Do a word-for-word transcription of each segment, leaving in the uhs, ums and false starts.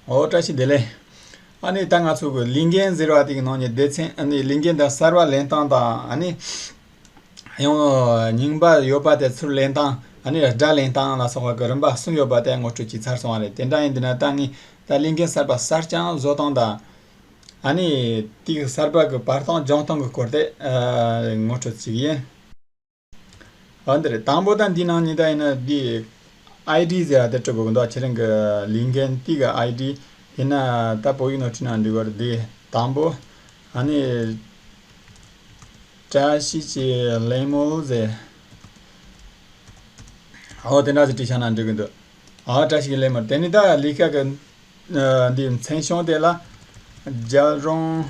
ཨོ་བཀྲ་ཤིས་བདེ་ལེགས། ཨ་ནི་ད་ང་ཚོ་གི་ལས་འགན་ཟེར་བ་དེ་གི་ནང་ནས་སྡེ་ཚན། ཨ་ནི་ལས་འགན་དང་གསར་པ་ལེན་སྟངས་དང་། ཨ་ནི་ཡང་རྙིང་པ་ཡོད་པ་དེ་ཚུར་ལེན་སྟངས། ཨ་ནི་སྒྲ་ལེན་སྟངས་ལ་སོགས་པ་གི་རིམ་པ་གསུམ་ཡོད་པ་དེ་ངོ་སྤྲོད་བྱས་ཚར་སོང་བ་རེད། དེ་འདྲ་ཡིན་དུས་ན་ད་ངས་ད་ལས་འགན་གསར་པ་གསར་རྐྱང་བཟོ་སྟངས་དང་། ཨ་ནི་དེ་གི་གསར་པ་གི་པར་སྟོན་སྦྱང་སྟངས་གི་སྐོར་དེ་ཨ་ངོ་སྤྲོད་བྱེད་ཀྱི་ཡིན། ཨ་འདི་རེད། དང་པོ་ད་འདི་ནང་ནས་ད་ཡིན་ན་འདི་ཨའི་ཌི་ཟེར་བ་དེ་སྤྲད་དགོས་ཀྱི་འདུག་ཁྱེད་རང་གི་ལས་འགན་དེ་གི་ཨའི་ཌི། ཡིན་ན་ད་བོད་ཡིག་ནང་བྲིས་ན་འགྲིག་གི་རེད། འདི་དང་པོ། ཨ་ནི་བཀྲ་ཤིས་ཀྱི་ལེ་མོ་ཟེར། ཨོ་དེ་འདྲ་ཞིག་བྲིས་བཞག་ན་འགྲིག་གི་འདུག་ཨ་བཀྲ་ཤིས་ཀྱི་ལེ་མོ། དེ་ནས་ད་ལས་ཀ་གི་ཨ་འདི་མཚན་གཞུང་དེ་ལ་རྒྱལ་རོང་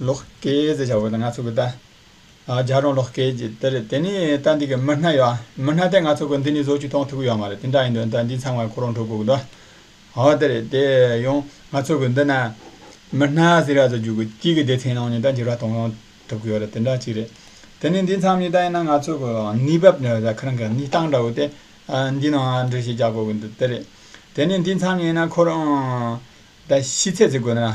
ལོག་སྐད་ཟེར་བྱ་བ་དང་། ང་ཚོ་གི་ད་ཨ་རྒྱལ་རོང་ལོག་སྐད་ཀྱི་དེ་རེད། དེ་ནས་ད་འདི་གི་མི་སྣ་ཡོད། མི་སྣ་དེ་ང་ཚོ་གི་འདི་ནས་བཟོ་བཅོས་གཏོང་ཐུབ་ཀྱི་ཡོད་མ་རེད། དེ་འདྲ་ཡིན་དུས་ད་འདི་ཚང་མ་ཁོ་རང་འགྲོ་དགོས་ཀྱི་འདུག་ཨ་དེ་རེད། དེ་ཡང་ང་ཚོ་གི་འདི་ན་མི་སྣ་ཟེར་བ་ཚོ་རྒྱུག་གི་དེ་གི་སྡེ་ཚན་ནང་ནས་ད་འགྱུར་བ་གཏོང་ཐུབ་ཀྱི་ཡོད་རེད། དེ་འདྲ་གཅིག་རེད། དེ་ནས་འདི་མཚམས་ནས་ད་ཡིན་ན་ང་ཚོ་གི་གནས་བབ་འདྲ་བ་ད་ཁོ་རང་གི་གནས་སྟངས་འདྲ་བོ་དེ་ཨ་འདི་ནང་འགྲེལ་བཤད་རྒྱག་དགོས་ཀྱི་འདུག་དེ་རེད། དེ་ནས་འདི་མཚམས་ནས་ཡིན་ན་ཁོ་རང་ད་ཤེས་ཚད་ཟེར་དགོས་ན།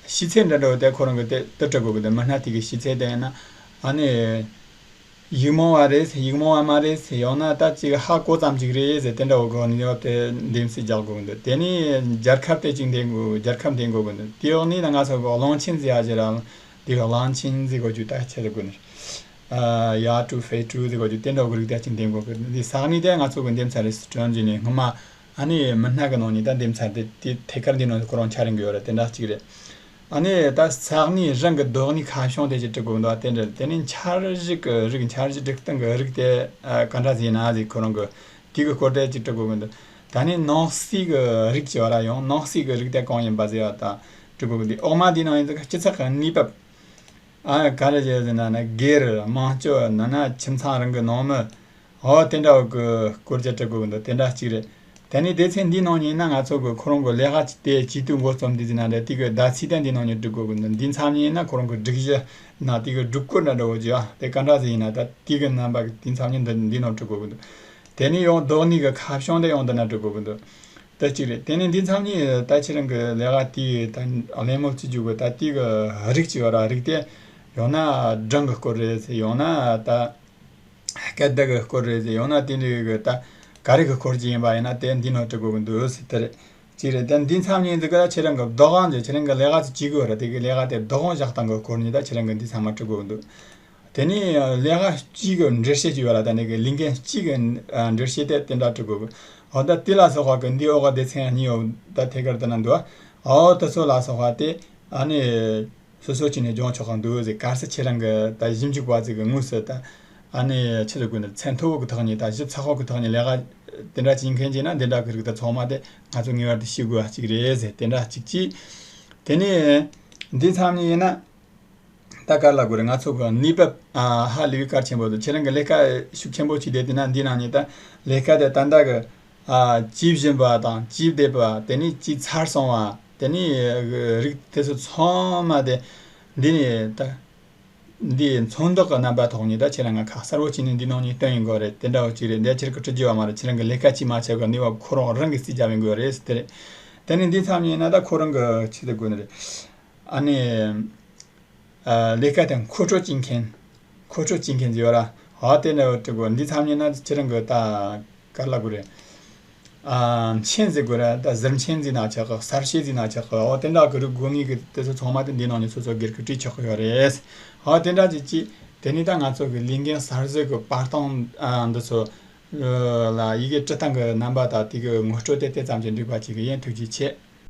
ཤེས་ཚད་འདྲ་འདྲ་བོ་དེ་ཁོ་རང་གི་དེ་དེ་སྤྲད་དགོས་ཀྱི་འདུག་མི་སྣ་དེ་གི་ཤེས་ཚད་དེ་ཡིན་ན་ཨ་ནི། ཡིག་རྨོངས་པ་རེད། ཡིག་རྨོངས་པ་མ་རེད། ཡང་ན་ད་ཅིག་ཧ་གོ་ཙམ་ཅིག་རེད་ཟེར། དེ་འདྲ་བོ་གི་གནས་བབ་དེ་འདེམས་གསེས་རྒྱག་དགོས་ཀྱི་འདུག་དེ་ནས་རྒྱལ་ཁབ་དེ་ཅིག་འདེམས་དགོས། རྒྱལ་ཁབ་འདེམས་དགོས་ཀྱི་འདུག་དེའི་འོག་ནས་ད་ང་ཚོ་གི་གླང་ཆེན་ཟེར་ཡ་ཞིག་ར། དེ་གི་གླང་ཆེན་ཟེར་དགོས་རྒྱུ་ད་ཆེ་ཟེར་དགོས་ནི། ཡ་ཀྲུའུ་ཧྥེ་ཀྲུའུ་ཟེར་དགོས་རྒྱུ་དེ་འདྲ་བོ་གི་རིགས་དེ་ཅིག་འདེམས་དགོས་ཀྱི་འདུག་དེ་ས་གནས་དེ་ང་ཚོ་གི་འདེམས་ཚར་རེད། སི་ཁྲོན་ཟེར་ནས་སྔོན་མ། ཨ་ནི་མི་སྣ་གི་ནང་ནས་ད་འདེམས་ཚར་དེ་དེ་ཐད་ཀར་འདི་ནང་ཁོ་རང་ཆ་རན་གི་ཡོད་རེད། དེ་འདྲ་གཅིག་རེད། ཨ་ནི་ད་ས་གནས་རང་གི་རྡོག་སྣེའི་ཁ་བྱང་དེ་ཅིག་འབྲི་དགོས་འདུག་དེ་འདྲ། དེ་ནས་འཆར་གཞི་གི་རིགས། འཆར་གཞི་སྒྲིག་སྟངས་གི་རིགས་དེ་ཨ་ག་འདྲ་ཟིག་ཡིན་ན་ཟིག་ཁོ་རང་གི་དེ་གི་སྐོར་དེ་ཅིག་འབྲི་དགོས་ཀྱི་འདུག་ད་ནི་ནང་གསེས་གི་རིགས་ཅིག་ཡོད་ར། ཡང་ནང་གསེས་གི་རིགས་དེ་གང་ཡིན་པ་ཟེར་བ་ད་འབྲི་དགོས་ཀྱི་འདུག་འོག་མ་དེའི་ནང་ཡིན་ཟིག་སྤྱི་ཚོགས་གི་གནས་བབ། ཨ་ག་རེ་བྱས་ཟེར་ན་ན་སྒེར་དམངས་སྤྱོད་ན་ན་ཁྱིམ་ཚང་རང་གི་ནང་མི། འོ་དེ་འདྲ་བོ་གི་སྐོར་ཅིག་འབྲི་དགོས་ཀྱི་འདུག་དེ་འདྲ་གཅིག་རེད། དེ་ནས་སྡེ་ཚན་འདིའི་ནང་ནས་ཡིན་ན་ང་ཚོ་གི་ཁོ་རང་གི་ལས་ཀ་དེ་བྱེད་དུས་འགོ་རྩོམ་དུས་ཟེར་ན་འདྲ། དེ་གི་ཟླ་ཚེས་དེ་འདིའི་ནང་ནས་འབྲི་དགོས་ཀྱི་འདུག་འདི་མཚམས་ནས་ཡིན་ན་ཁོ་རང་གི་སྒྲིག་གཞི་ན་དེ་གི་སྒྲིག་བཀོད་འདྲ་འདྲ་བོ་ཅིག་ཨ་དེ་ག་འདྲ་ཟིག་ཡིན་ན་ད་དེ་གི་རྣམ་པ་གི་དེ་མཚམས་ནས་འདི་འདིའི་ནང་འབྲི་དགོས་ཀྱི་འདུག་དེ་ནས་ཡང་རྡོག་སྣེ་གི་ཁ་བྱང་དེ་ཡང་འདི་ན་འབྲི་དགོས་ཀྱི་འདུག་དེ་གཅིག་རེད། དེ་ནས་འདི་མཚམས་ནས་ད་ཁྱེད་རང་གི་ལས་ཀ་དེའི་ད་གླེང་མོལ་བྱེད་རྒྱུ་གི་ད་དེ་གི་རིགས་ཅིག་ཡོད་ར། རིགས་དེ་ཡང་ན་སྒྲུང་གི་སྐོར་རེད་ཟེར། ཡང་ན་ད་སྐད་བརྡ་གི་སྐོར་རེད་ཟེར། ཡང་ན་དེ་འདྲའི་གི་ད་ག་རེ་གི་སྐོར་ཅིག་ཡིན་པ་ཡིན་ན་དེ་འདི་ནང་འབྲི་དགོས་ཀྱི་འདུག་ཟེར། དེ་རེད། གཅིག་རེད། དེ་འདི་མཚམས་ནས་འདི་ག་ཁྱེད་རང་གི་བདག་དབང་ཅིག་ཁྱེད་རང་གི་ལས་ཀ་ཅིག་བྱེད་དགོས་ར། དེ་གི་ལས་ཀ་དེ་བདག་དབང་བཞག་སྟངས་གི་སྐོར་ནས་ད་ཁྱེད་རང་གི་འདི་ཚང་མ་འབྲི་དགོས་ཀྱི་འདུག་དེ་ནས་ལས་ཀ་གཅིག་གི་འགྲེལ་བཤད་ཅིག་ཡོད་ར། ད་ནི་གི་ལས་འགན་གཅིག་གི་འགྲེལ་བཤད་དེ་དེ་འདྲ་འབྲི་དགོས་གི། འོ་ད་དེ་ལ་སོགས་པ་གི་འདི་འོག་གི་སྡེ་ཚན་གཉིས་ཡོད་ད་ཐད་ཀར་དེ་ན་འདུག་འོ་དེ་ཚོ་ལ་སོགས་པ་དེ་ཨ་ནི་སོ་སོ་ཅིག་ནས་སྦྱོང་ཆོག་གི་འདུག་ཟེར། གལ་སྲིད་ཁྱེད་རང་གི་ད་ཞིབ་འཇུག་པ་ཅིག་གི་དངོས་སུ་ད་ཨ་ནི་ཆི་ཟེར་དགོས་ན། ཚད་མཐོ་བོ་གི་ཐོག་ནས་ད་ཞིབ་ཚགས་པོ་གི་ཐོག་ནས་ལས་ཀ་དེ་འདྲ་བྱེད་མཁན་ཅིག་ན་འདི་འདྲ་གི་རིགས་ད་ཚང་མ་དེ་ང་ཚོ་ངེས་པར་དུ་ཤེས་དགོས་པ་ཅིག་རེད་ཟེར། དེ་འདྲ་ཅིག་ཅིག་དེ་ནས་འདི་མཚམས་ནས་ཡིན་ན། ད་ག་རེ་ལབ་དགོས་རེད། ང་ཚོ་གི་གནས་བབ་ཨ་ཧ་ལས་པའི་གལ་ཆེན་པོ་འདུག་ཁྱེད་རང་གི་ལས་ཀ་ཤུགས་ཆེན་པོ་བྱས་བསྡད་དེ་ན་འདི་ནང་ནས་ད་ལས་ཀ་དེ་ད་ལྟ་གི་ཨ་བྱེད་བཞིན་པ་དང་བྱས་བསྡད་པ། དེ་ནས་བྱས་ཚར་སོང་བ། དེ་ནས་རིགས་དེ་ཚོ་ཚང་མ་དེ་འདི་ནས་ད་འདིའི་མཚོན་རྟགས་ཀྱི་རྣམ་པ་ཐོག་ནས་ད་ཁྱེད་རང་ང་ཁ་གསལ་པོ་བྱས་ནས་འདི་ནང་ནས་སྟོན་ཡོང་དགོས་རེད། དེ་འདྲ་བོ་ཅིག་རེད། འདི་ཁྱེད་ཀྱིས་འབྲི་རྒྱུ་ཡོད་མ་རེད། ཁྱེད་རང་གི་ལས་ཀ་བྱས་མ་ཆོག་གི་གནས་བབ་ཁོ་རང་རང་གིས་རྩིས་རྒྱག་ཡོང་དགོས་རེད་ཟེར། དེ་རེད། དེ་ནས་འདི་མཚམས་ནས་ཡིན་ན་ད་ཁོ་རང་གི་ཆི་ཟེར་དགོས་ནི་རེད། ཨ་ནི། ཨ་ལས་ཀ་དེ་མཁོ་སྤྲོད་བྱེད་མཁན། མཁོ་སྤྲོད་བྱེད་མཁན་ཟེར་ཡོད་ར། འོ་དེ་འདྲ་བོ་འབྲི་དགོས། འདི་མཚམས་ནས་ན་ཁྱེད་རང་གི་ད་ག་རེ་ལབ་དགོས་རེད། ཨ་མཆན་ཟེར་དགོས་ར། ད་ཟུར་མཆན་ཟེར་ན་ཆོག་གི། གསལ་བཤད་ཟེར་ན་ཆོག་གི། འོ་དེ་འདྲ་གི་རིགས་དགོས་ངེས་གི་དེ་ཚོ་ཚང་མ་དེ་འདི་ནང་ནས་སོ་སོ་སྒེར་གི་བྲིས་ཆོག་གི་ཡོད་རེད། འོ་དེ་འདྲ་ཅིག་ཅིག་དེ་ནས་ད་ང་ཚོ་གི་ལས་འགན་གསར་བཟོ་གི་པར་སྟོན་ཨ་འདི་ཚོ་ལ་ཡི་གེ་འབྲི་སྟངས་གི་རྣམ་པ་དང་དེ་གི་ངོ་སྤྲོད་དེ་དེ་ཙམ་གྱིས་འགྲིག་པ་ཅིག་གི་ཡིན། ཐུགས་རྗེ་ཆེ།